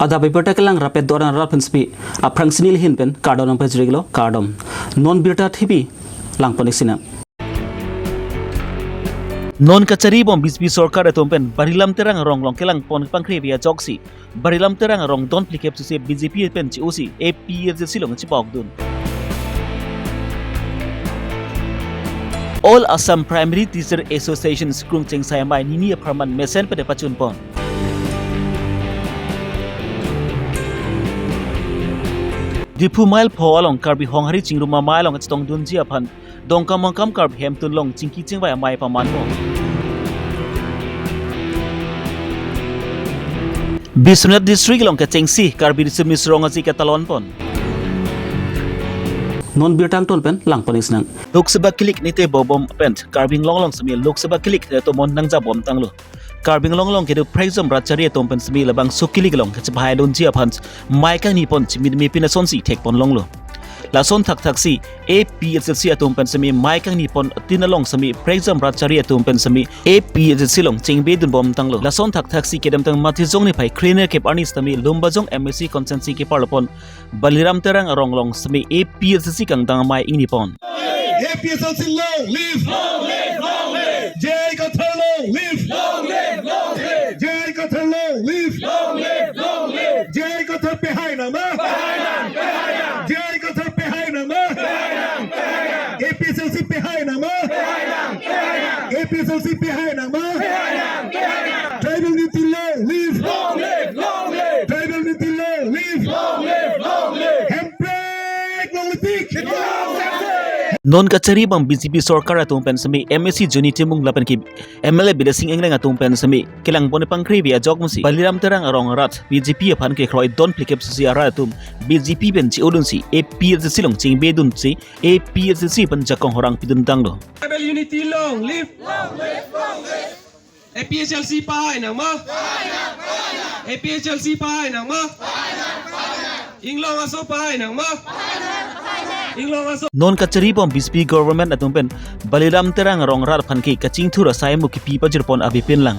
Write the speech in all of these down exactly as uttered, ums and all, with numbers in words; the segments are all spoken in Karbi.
Adap abirta kelang rapet doran rat pen spi aphrang sini lihin pen kardom nangpajirlo, kardom. Non birta thipi langpon-ik sinang. Non kachari bom B J P sorkar atum pen Baliram Terang arong along kelangpon pangkre via ajoksi Baliram Terang arong don phlikep sisi B J P pen chi-osi A P H L C along chipaokdun. All Assam Primary Teacher Association krungcheng sai amei nini apharman mesen pen pachunpon. Diphu mile pho along Karbi Honghari chingrum amei along chetongdunji aphan Dongkamangkam Karbi Hemtun along chingki chingvai amei pamanpon. Biswanath District along kechengsi Karbi Riso Nimso Rong Aje ketalonpon. Non birta angton pen langpon-ik sinang. Lok Sabha kilik nite bobom pen Karbi Anglong along semi Lok Sabha kilik ne tomon nangjabom tanglo. Karbi Anglong along kedo prekjam rat chari atum pen semi labangso kilik along kachepahai dunji aphan mei kangnipon chimit mepin asonsi thekpon longlo. Lason thakthaksi A P H L C atum pen semi mei kangnipon tin along semi prekjam rat chari atum pen semi A P H L C along chingbedunbom tanglo. Lason thakthaksi kedamtang Matijong niphai krenerkep arni sitame Lumbajong M A C constituency keparlopon Baliram Terang arong along semi A P H L C kangdang amei ingnipon. A P H L C long live! Long live! Long live! J I Kathar long live! Long live! Long live! J I Kathar long live! Long live! Long live! J I Kathar pehai nangma! Pehai nang! Pehai nang! J I Kathar pehai nangma! Pehai nang! Pehai nang! A P H L C pehai nangma! Pehai nang! Pehai nang! A P H L C pehai nangma! Pehai nang! Pehai nang! Tribal unity long live! Long live! Long live! Tribal unity long live! Long live! Long live! Hemprek long live! Non kachari bom B J P sorkar atum pen semi M A C Johnny Timung lapen ke M L A Bidya Sing Engleng atum pen semi kelangpon pangkre via ajok musi Baliram Terang arong arat B J P aphan kekroi don phlikep sisi arat atum B J P pen chi-odunsi A P H L C along chingbedunsi A P H L C pen jakong horang pidun tanglo. Tribal unity long live! Long live! Long live! A P H L C pehai nangma? A P H L C pehai nangma? Inglong aso pehai nangma? Inglong aso. Non kachari bom B J P government atum pen Baliram Terang arong arat aphan ke kachingthur asai mo kipi pajirpon avepin lang.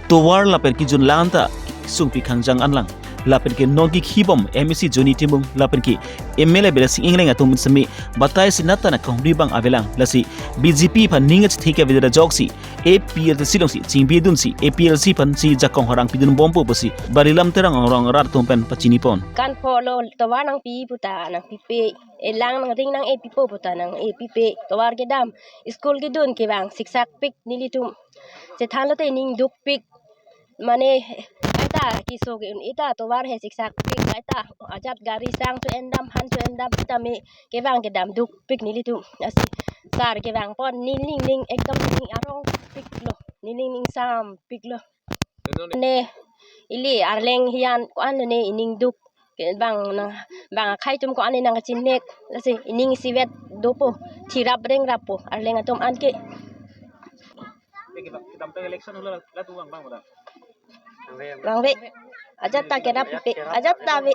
Tovar lapen kejun lang ta sungpi khangjang anlang. Lapen ke non kikhi bom M A C Johnny Timung lapen ke M L A Bidya Sing Engleng atum semi batai sinat ta na kahumri abang avelang. Lasi B J P aphan ning achethek avedet ajoksi A P H L C alongsi chingbedunsi A P H L C aphansi jakong horang pidunbompo pusi Baliram Terang arong arat atum pen pachinipon. Kan pho lo tovar nangpi puta nangpipe, elang nangring nang-epipo puta nang-epipe, tovar kedam, school kedun kevang siksak pik nelitum. Chethan lote ning dukpik. Mane, eta keso ke-un, eta tovar he siksak pik, eta ajat gari sang cho-endam, han cho-endam, sitame kevang kedam dukpik nelitum. Lasi sar kevangpon, ne ning ning ekdom ning arongpik lo, ne ning ning sampik lo. Ne, ili arleng hian ko-an ne ining duk. Ke bang nang, bang akhei atum ko-an ne nangkachinnek. Lasi ining isivet dopo, thirap rengrappo arleng atum an ke. Kedam, kedamtang election hula latum vang bang pada. Vangve. Ajat ta kerap pe. Ajat ta ve.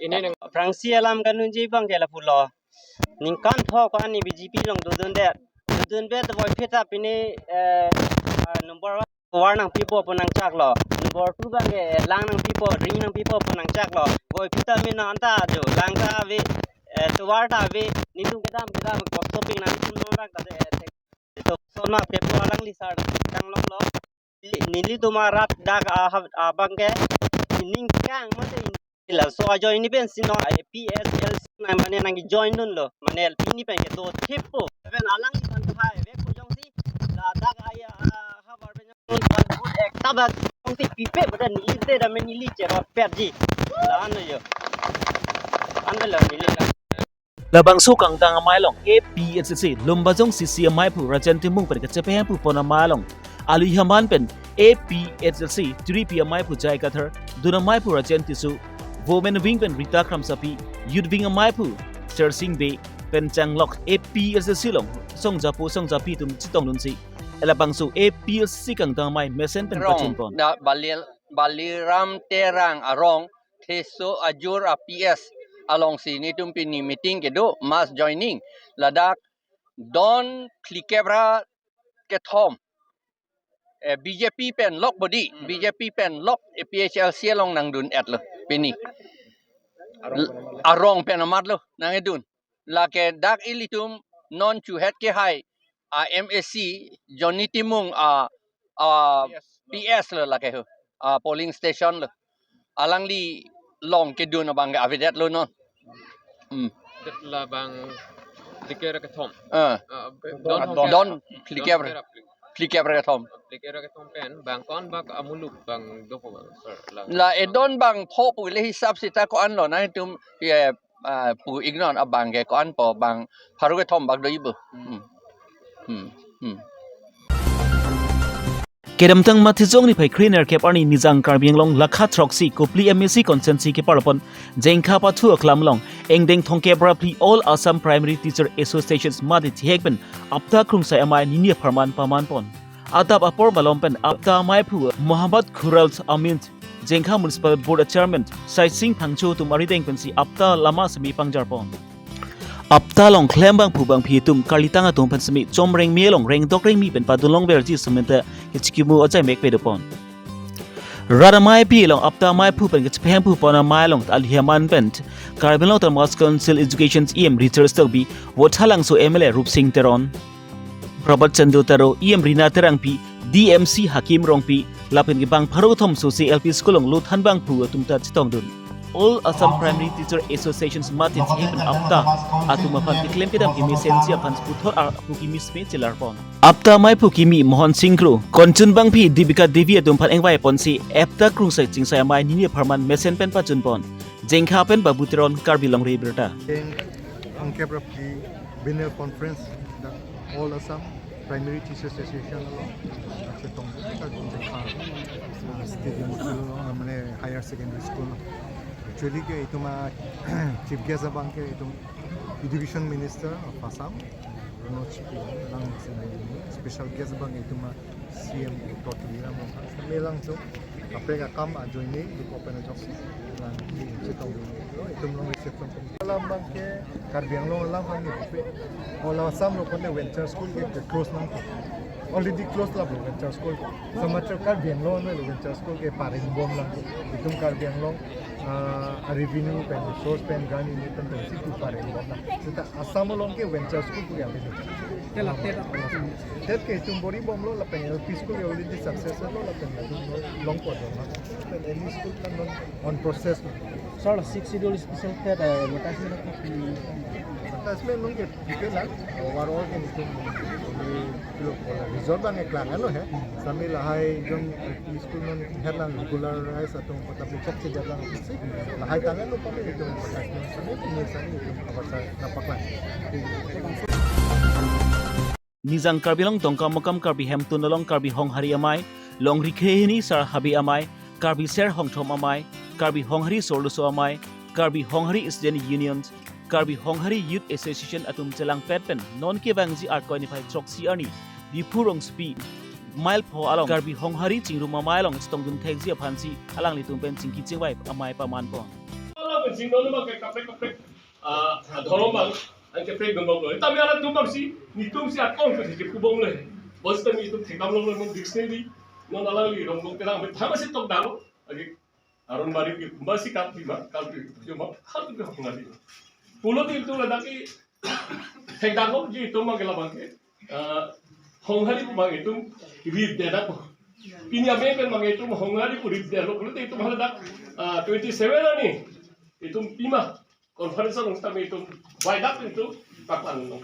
Ini nang aphrangsi alam kanunji abang ke lapulo. Ningkan pho ko-an ne B J P along dodundet. Dodundet voi phita pini, eh, ah, number one tovar nangpipo pu nangchaklo. Number two abang ke lang nangpipo, ring nangpipo pu nangchaklo. Voi phita mina anta jo lang ta ave, eh, tovar ta ave. Nelitum kedam kedam kosto ping nangtum nonrak ta de. To sona tepo alangli sar tang longlo. Nelitum arat dak ahap abang ke ining kang mate in-, laso ajoin ni pensi non A P H L C nang mane nangjoin dunlo. Mane pini pen ke do thippo. Pen alangli kan thai vekpo jongsi ladak aya, ah, habar pen jong ekta bak jongsi pipe pada neli te dam neli cherot perji. La-an lo yo. An lo neli kan. Labangso kangdang amei along A P H L C Lumbajong C C amei aphu Rajen Timung pen kachepehemphu pon amei along alui haman pen A P H L C three P amei aphu J I Kathar, dun amei aphu Rajen Tisso, Women Wing pen Rita Kramsapi, Youth Wing amei aphu Sersing Bey pen changlok A P H L C along songjapo songjapi atum chetongdunsi labangso A P H L C kangdang amei mesen pen Rong, pachinpon. Da Balil-, Baliram Terang arong Theso Ajur a P S alongsi nelitum pini meeting kedo, mass joining, ladak don phlikep ra kethom eh, B J P pen lok bodi, Hmm. B J P pen lok A P H L C along nangdun-etlo pini. Arong pen amat. Arong pen amatlo nangkedun. Lake dak ilitum non chuhet kehai a M A C Johnny Timung a, a P S. P S lo lake ho. A polling station lo. Alangli along kedun abang ke avedetlo non. Hmm. Det labang phlikep ra kethom. Ah. Ah, don Don phlikep ra. Don phlikep ra. Phlikep ra kethom. Phlikep ra kethom pen bang ko-an bak amuluk bang dopo bang, sir, la. La edon bang pho pu le hisap seta ko-anlo nangtum, eh, ah, pu-iknon abang ke ko-anpo bang pharo kethom bak do-ipo. Hmm. Hmm. Hmm. Kedamtang Matijong niphai kre-nerkep arni Nijang Karbi Anglong lakha throksi Kopili M A C constituency keparlopon Jengkha pathu aklam along engdeng thomkep ra phli All Assam Primary Teacher Association mate thihek pen APTA krungsai amei nini apharman pamanpon. Adap apor malom pen APTA ameiphu Mohammad Khural Amin, Jengkha Municipal Board Chairman Saising Phangcho atum arideng pensi APTA lama semi pangjarpon. APTA along klembangphu bangphi atum karlitang atum pen semi chomrengme along rengdok rengmi pen padunlongverji semente kechikimo ajai mek pedopon. Rat ameipi along APTA ameiphu pen kechepahemphu pon amei along alihaman pen Karbi Anglong Autonomous Council Education E M Richard Tokbi, Vothatlangso M L A Rupsing Teron, Robert Chandra Taro, E M Rina Terangpi, D M C Hakim Rongpi, lapen ke bang pharo kethom Sose L P School along lo thanbangphu atum ta chetongdun. All Assam Primary Teacher Association mate thihek pen APTA atum aphan keklem kedam kemesenji aphan puthot arpu kimi seme chelarpon. APTA ameiphu kimi Mohan Singh Kro, konchun bangphi Debika Devi atum aphan engvaiponsi APTA krungsai chingsai amei nini apharman mesen pen pachunpon. Jengkha pen Babu Teron, Karbi Longri Abirta. Thomkep ra phli biennial conference, the All Assam Primary Teachers Association along chetong, uh, Stadium School, uh, mane higher secondary school. Actually ke itum, uh, chief guest abang ke itum Education Minister of Assam, Ranoj P Lang, special guest abang itum, uh, C M Doctor Tuliram Ronghang, semi alangtum kaprek akam ajoine duk open ajoksi lang chetongdunlo, itum along reception pen. Alam abang ke Karbi Anglong alam abang ke, All Assam lo pon le venture school ke, ke close nangpo. Already close lap lo venture school. Samachar Karbi Anglong lo venture school ke paringbom lang. Itum Karbi Anglong, ah, revenue pen, resource pen, gan ini pen pensi tu paringbom lang. Seta Assam along ke venture school pu ya betul. Tela, tela. TET ke itum boribomlo, lapen L P school already success lo, lapen latum longpo dong. Lapen M E school kan non on process lo. Sir, Sixth Schedule special TET, eh, advertisement apa? Advertisement along ke detail lang. Overall ke itum, itum result abang ke klang lo he. Semi lahai jong L P school non helang regularize atum kota puchok sejak lang si. Lahai tangan lo kami itum advertisement semi pini semi itum apa sa dapat lang. Nijang Karbi Anglong Dongkamukam Karbi Hemtun along Karbi Honghari Amei, Longri Krehini Sar Habe Amei, Karbi Ser Hongthom Amei, Karbi Honghari Sorloso Amei, Karbi Honghari Student Union, Karbi Honghari Youth Association atum chelangpet pen non kevangji Arkoi niphai throksi arni Diphu rongsopi mile pho along Karbi Honghari chingrum amei along chetongdun thekji aphansi alanglitum pen chingki chingvai amei pamanpon. Ala pen chingdun abang ke kaprek kaprek, ah, dhorom abang, an kaprek dun bomlo. Tame alanglitum abang si, netum si akong ke thekji kubom le. Bos tame itum thekdam longlo non dictionary, non alangli rong dong terang, tame si tokdam lo. Agi Arun Barik ke masi kap di ma, kap di, cuma kap di Honghari. Pulo di itum ladak ke, thekdam lo ji itum abang ke labang ke. Ah, Honghari pu abang itum ripdedak. Pini amei pen abang itum Honghari pu ripdetlo. Pulo di itum haladak, ah, twenty seven arni itum pima conference along sitame itum baidap itum paklang lo.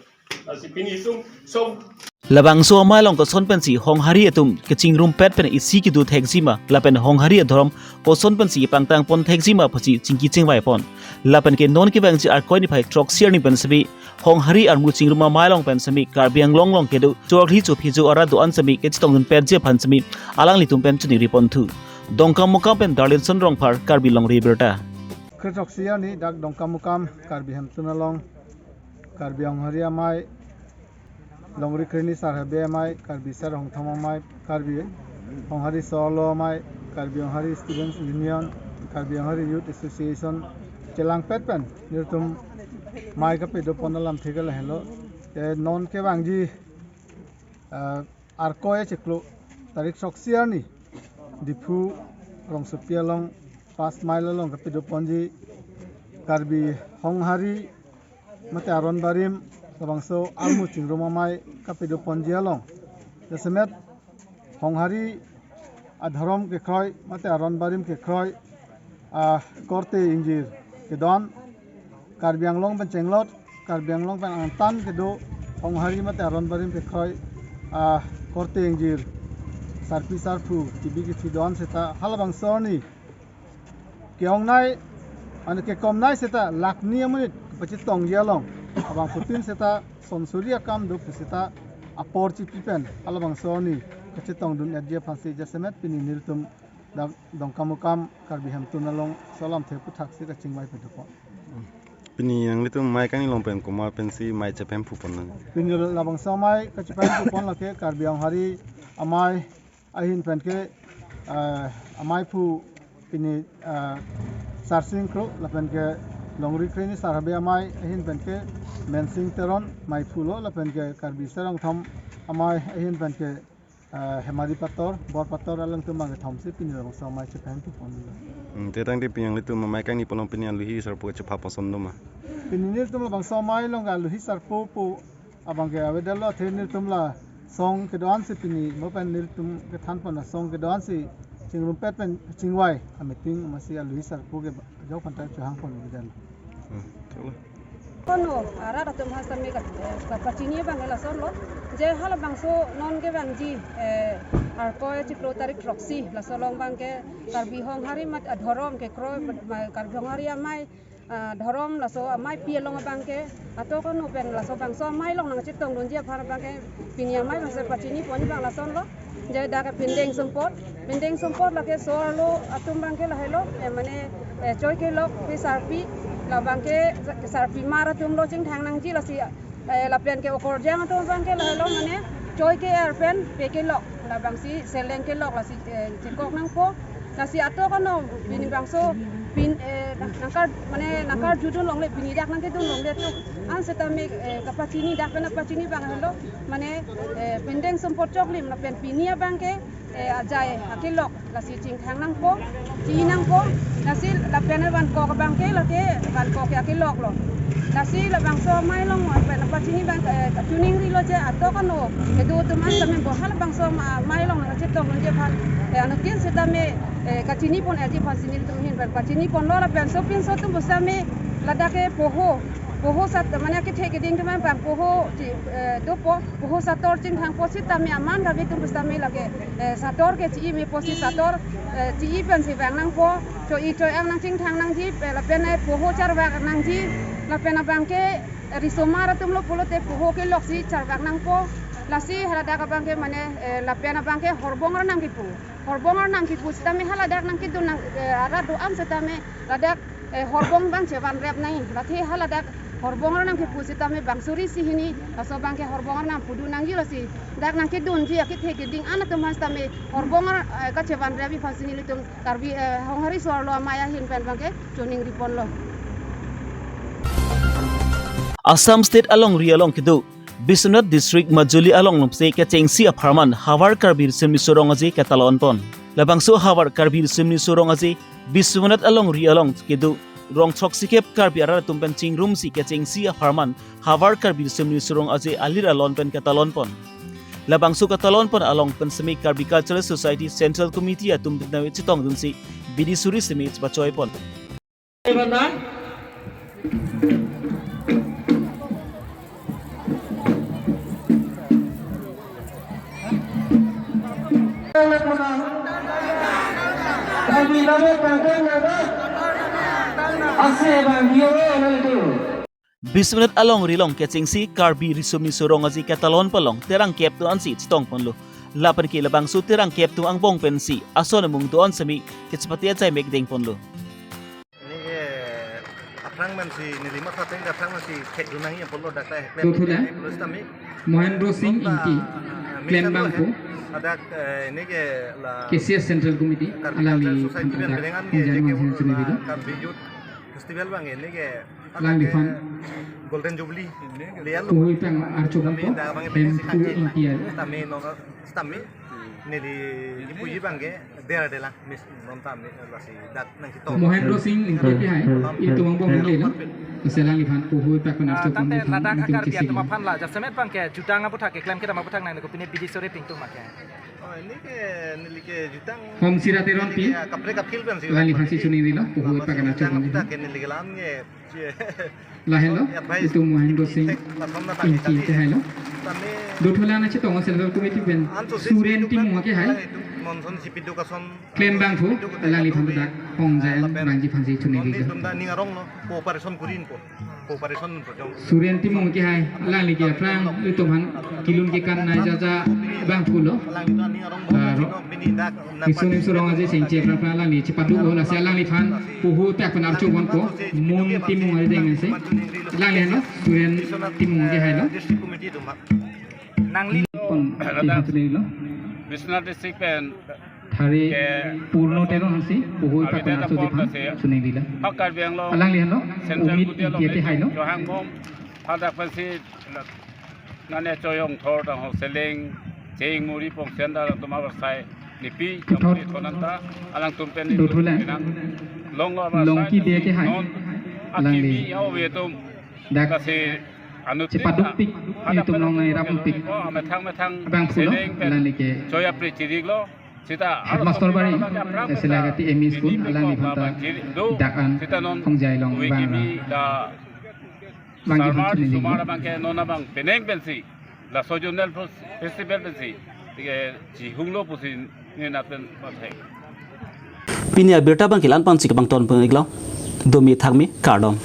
Lasi pini itum song. Labangso amei along koson pensi Honghari atum kechingrumpet pen isi kedo thekji ma, lapen Honghari adhorom koson pensi pangtangpon thekji ma pusi chingki chingvaipon. Lapen ke non kevangji Arkoi niphai throksi arni pen semi Honghari armu chingrum amei along pen semi Karbi Anglong along kedo chorli chophijo arat do-an semi kechetongdunpetji aphan semi alanglitum pen choningriponthu. Dongkamukam pen Darlinson Rongphar, Karbi Longri Abirta. Kre throksi arni dak Dongkamukam Karbi Hemtun along Karbi Honghari Amei, Longri Krehini Sar Habe Amei, Karbi Ser Hongthom Amei, Karbi Honghari Sorlo Amei, Karbi Honghari Students Union, Karbi Honghari Youth Association chelangpet pen nelitum amei kapadopon alamthe ke lahenlo. Eh, non kevangji, eh, Arkoi chiklo tarik throksi arni Diphu rongsopi along pas mile along kapedoponji Karbi Honghari mate aronbarim labangso armu chingrum amei kapedoponji along jasemet Honghari adhorom kekroi mate aronbarim kekroi akorte ingjir kedo-an Karbi Anglong pen chenglot, Karbi Anglong pen angtan kedo Honghari mate aronbarim kekroi akorte ingjir sarpi sarpo kebi kethe do-an seta halabangso arni ke-ongnei, ane kekomnei seta lakh ni amonit pachetongji along abangphutin seta sonsuri akam do pu seta apor chipi pen halabangso arni kachetongdun-etji aphansi jasemet pini nelitum dak Dongkamukam Karbi Hemtun along solam the aputhaksi kachingvai pedopon. Pini nanglitum amei kangni along pen komat pensi amei chephem phupon nang? Pini labangso amei kachephem phupon lake Karbi Honghari amei ahin penke, eh, ameiphu pini, eh, Sarsing Kro lapenke Longri Kreni Sar Habe amei ahin penke Mensing Teron meiphu lo lapenke Karbi Serong Thom amei ahin penke, eh, Hemari Pator, Bor Pator alangtum abang kethomsi pini labangso amei chephem phupon. Hmm, te tangte pini nanglitum amei kangni pu along pini aluhi sarpo chepha pason doma? Pini nelitum labangso amei along aluhi sarpo pu abangke avedetlo, athe nelitum la song kedo-ansi pini mo pen nelitum kethanpon asong kedo-ansi chingrumpet pen chingvai ameeting amatsi aluhi sarpo ke jok phan ta chohangpon kedo-an. Hmm, chalo. Kono arat atum aphan sitame ka, ka, kachini abangke lasonlo. Je halabangso non kevangji, eh, Arkoi chiklo tarik throksi laso along abangke Karbi Honghari mate adhorom kekroi ma, Karbi Honghari amei, ah, dhorom laso ameipi along abangke ato kono pen laso bangso amei along nangchetongdunji aphan abangke pini amei bangso pachiniponji abang lasonlo. Je dak pindeng sumpot, pindeng sumpot lake so-arlo atum abangke lahelo, eh, mane, eh, choi kelok ke sarpi, labangke sarpimar atumlo chingthang nangji lasi, eh, lapenke okorjang atum abangke lahelo mane choi ke-er pen pe kelok, labangsi seleng kelok lasi, eh, chekok nangpo. Lasi ato kono pini bangso pin, eh, nang-, nangkar, mane nangkarjudun longle, pini dak nangkedun longle atum an sitame, eh, kapachini dak pen kapachini abang helo, mane, eh, pindeng sumpot choklim lapen pini abangke, eh, ajai akelok lasi chingthang nangpo, chi nangpo, lasi lapen vankok abangke lake vankok ke akeloklo. Lasi labangso amei along pen pachini abang, eh, kachiningrilo je ato kono kedo atum an sitame bo halabangso ama-, amei along nangchetongdunji aphan, eh, anuttin sitame, eh, kachinipon-etji aphansi nelitum ahin pen pachiniponlo lapen sopinso atum pu sitame ladak ke poho, poho sat mane kethe keding atum an abang poho chi, eh, dopo, poho sator chingthangpo sitame aman kave atum pu sitame lake, eh, sator ke chi-i mepo si sator, eh, chi-i pensi vang nangpo, choi choi-ang nangchingthang nangji, eh, lapen, eh, poho charvak nangji, lapen abangke risomar atumlo pulote poho keloksi charvak nangpo. Lasi haladak abangke mane, eh, lapen abangke horbong arnam kipu. Horbong arnam kipu sitame haladak nangkedun nang, eh, arat do-an sitame ladak, eh, horbong abang chevanrep nangji. Lasi haladak horbong arnam kipu sitame bang suri si hini, laso abangke horbong arnam pudun nangjilo si. Dak nangkedunji akethe keding an atum aphan sitame horbong ar, eh, kachevanrepji aphansi nelitum Karbi, eh, Honghari so-arlo amei ahin pen abangke choningriponlo. Assam State alongri along kedo Biswanath District Majuli along lomse kechengsi apharman Havar Karbi Riso Nimso Rong Aje ketalonpon. Labangso Havar Karbi Riso Nimso Rong Aje Biswanath alongri along kedo rong throksikep Karbi arat atum pen chingrumsi kechengsi apharman Havar Karbi Riso Nimso Rong Aje alir alon pen ketalonpon. Labangso ketalonpon along pen semi Karbi Cultural Society Central Committee atum pen nave chetongdunsi bidi suri semi chepachoipon. Biswanath alongri along kechengsi Karbi Riso Nimso Rong Aje ketalonpon along terangkep do-ansi chetongponlo. Lapen ke labangso terangkep atum angbong pensi ason amung do-an semi kechepate achai mekdengponlo. Neke aphrang mansi neli matha ateng aphrang mansi thekdun nangji apotlo dak ta heklem. Tuthu le. Heklem sitame. Mohendro Singh Ingti, ah, klembangpo. Ladak, eh, neke la K C S Central Committee, Karbi alangli Cultural Society tangka pen dak berengan ke Jan jeke Mohan Suni la Bidu. Karbi Youth Festival abang neke Langliphan. Golden Jubilee. Lian lo. Uhui pang archobang kami po, dak abang Hemphu pensi kaki. Ingti al. Sitame non sitame. Neli kipuji abangke der adelang, mis non tam ni lasi dak nangchetong. Mohendro Singh Ingti pi hai, itum angbong nanglelo. Lasi alangliphan puhui pak pen archo tangte pon ladak akar biatum aphan la jasemet abangke jutang aputhak keklem kedam aputhak nangli kopine bidi sore pingtung make. Oh, neli ke, neli ke jutang. Hom Sira Teronpi, kaprek kapril pen si alangliphan si chuningrilo, puhui pak pen archo pon. Jutang ke neli kelam ke. Lahenlo, itum Mohendro Singh Ingti ke hailo. Dothulang nangchetong Central Committee pen Suren Timung ke hai. Klem abangphu, alangliphan dak Hongjayan abangji aphan si chuningrilo. Cooperation kurinpo. Cooperation po jong. Suren Timung ke hai, alangli ke aphrang itum aphan kelun kekan nai jaja abangphu lo. Alangli dak Niso Nimso Rong Aje Singche aphrang aphrang alangli chepaduk-o, lasi alangliphan puhui pak pen archo ponpo, Mon Timung arideng si. Alangli henlo, Suren Timung ke hailo. Nangli pon, iphan chuningrilo. Biswanath District pen Thari ke Purno Teron aphan si puhui pak pen archo ji aphan chuningrilo. Hak Karbi Anglong alangli henlo, Central Umit Committee Ingti ke hailo. Johang Bom, hadak aphan si nane choyong thor tang ho seleng, cheng muri pong senda tuma bersai, nipi, puthot, chamuri thonanta, alangtum pen dothulang. Long lo Longki Bey ke hai. Non, alangli akimi au vetum. Dak kasi anu chepadukpik, itum long nai rapikpik. Amethang methang abangphu lo, seleng pen alangli ke. Choya pre chirik lo, sita Headmaster Bari, Selagati M E School, alangliphan ta dak an Hongjailong bang ra. Bangji aphan chuningrilo. Sumar abangke non abang penang pensi, laso zonal festival pensi, tike chihunglo pusi neli pen pathek. Pini abirta abangke la-an pensi kepangton pon-iklo. Domi thakmi kardom.